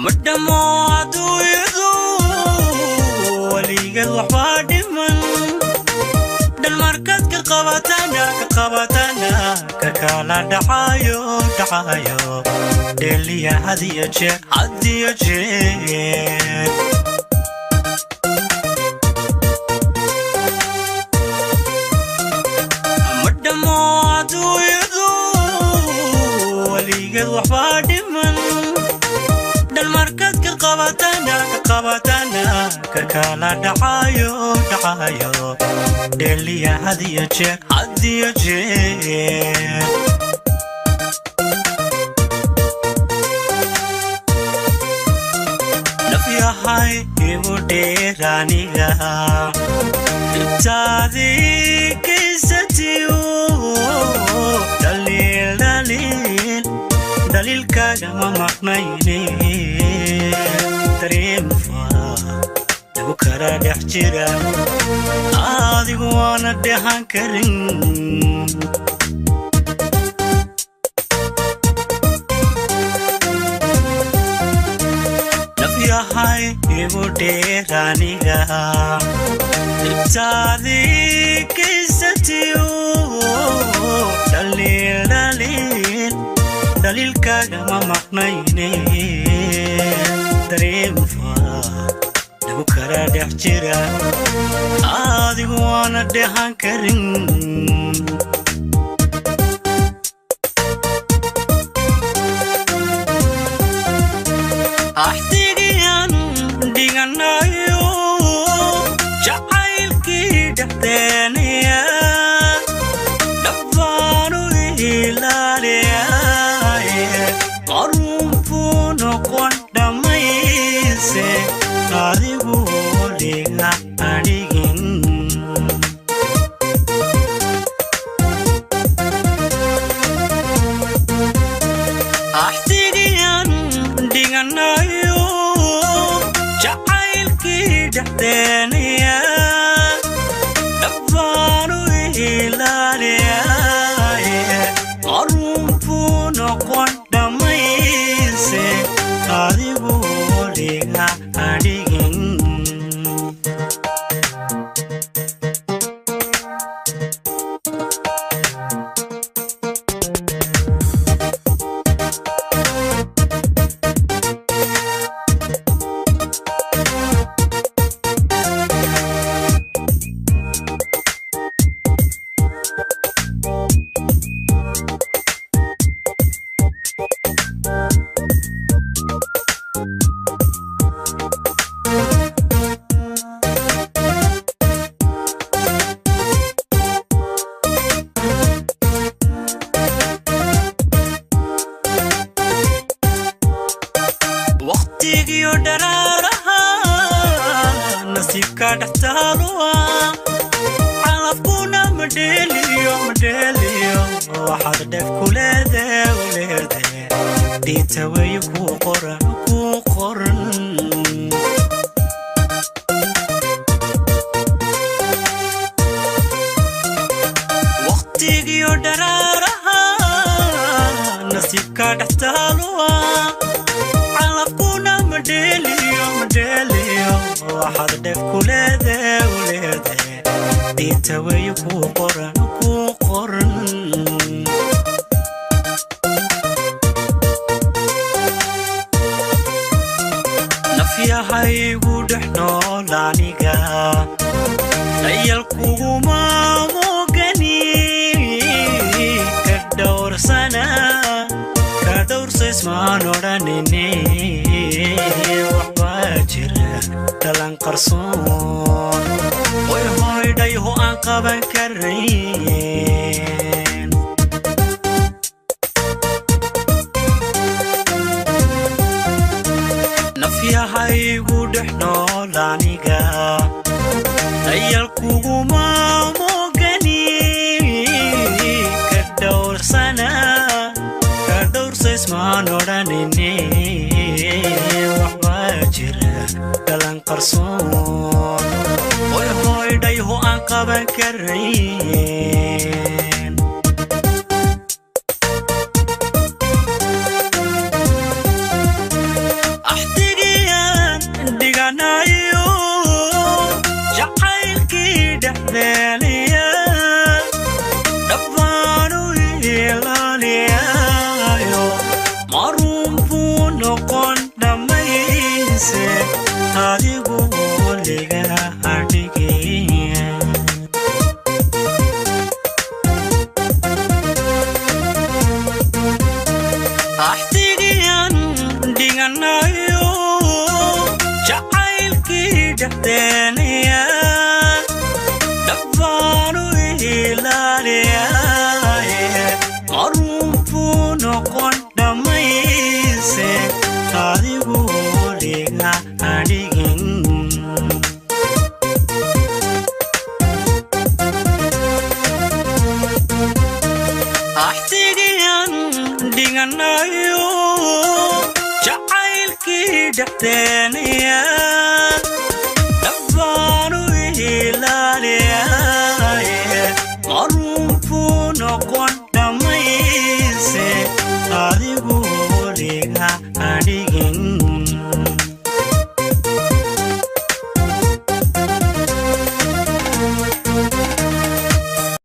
Madhamo adduunyadu weligeed waxbaa dhiman, dhalmarkaad ka qabatana ka qabatana ka kala dhacayo dhacayo, dheliya hadiyo jeer hadiyo jeer. Madhamo adduunyadu weligeed waxbaa dhiman, dhalmarkaad ka qabatana ka qabatana ka kala dhacayo dhacayo, dheliya hadiyo jeer hadiyo jeer. Nafyahay igu dheer aniga dhibtaadii geysatiyo, dhaliil dhaliil dhaliilkaaga ma maqnayne, dareen fara lagu kala dhex jira adigu waana dhehan karin. Nafyahay igu dheer aniga dhibtaadii geysatiyo, dhaliil dhaliil dhaliilkaaga ma maqnayne, dareen fara lagu kala dhex jira adigu waana dhehan karin. Axdigiyan dhiganayo jacaylkii dhexdeeniya dhabbaanu ilaaliyaye, qarun buu noqon dhammayse adigu dhiga adhigin. Axdigiyan dhiganayo jacaylkii dhexdeeniya dhabbaanu ilaaliyaye, qarun buu noqon dhammayse adigu dhiga adhigin. Waqtigiyo dharaaraha nasiibka dhex taaluwa, calafkuna madheeliyo madheeliyo, waxaad dheef ku leedee u leedee, diinta weeye kuu qoran kuu qoran. Waqtigiyo dharaaraha nasiibka dhex taaluwa, calafkuna madheeliyo madheeliyo, waxaad dheef ku leedee u leedee, diinta weeye kuu qoran kuu qoran. Nafyahaygu dhex nool aniga dayal kuguma mogani, ka dhowrsana ka dhowrsa ismaan odhanine, waxbaa jira dhalan qarsoon. aan qaban karayn. Nafyahaygu dhex nool aniga dayal kuguma mogani, ka dhowrsana ka dhowrsa ismaan odhanine. Waxbaa jira dhalan qarsoon, hoy hoydhayho aan qaban karayn. Axdigiyaan dhiganayo jacaylkii dhexdeeniya dhabbaanu ilaaliyayo, maruun buu noqon dhammayse adigu liga hadhigaya. Axdigiyaan dhiganayo jacaylkii dhexdeeniya dhabbaanu ilaaliyaye, maruun buu noqon dhammayse adigu liga hadhigin. Axdigiyaan dhiganayo jacaylkii dhexdeeniya.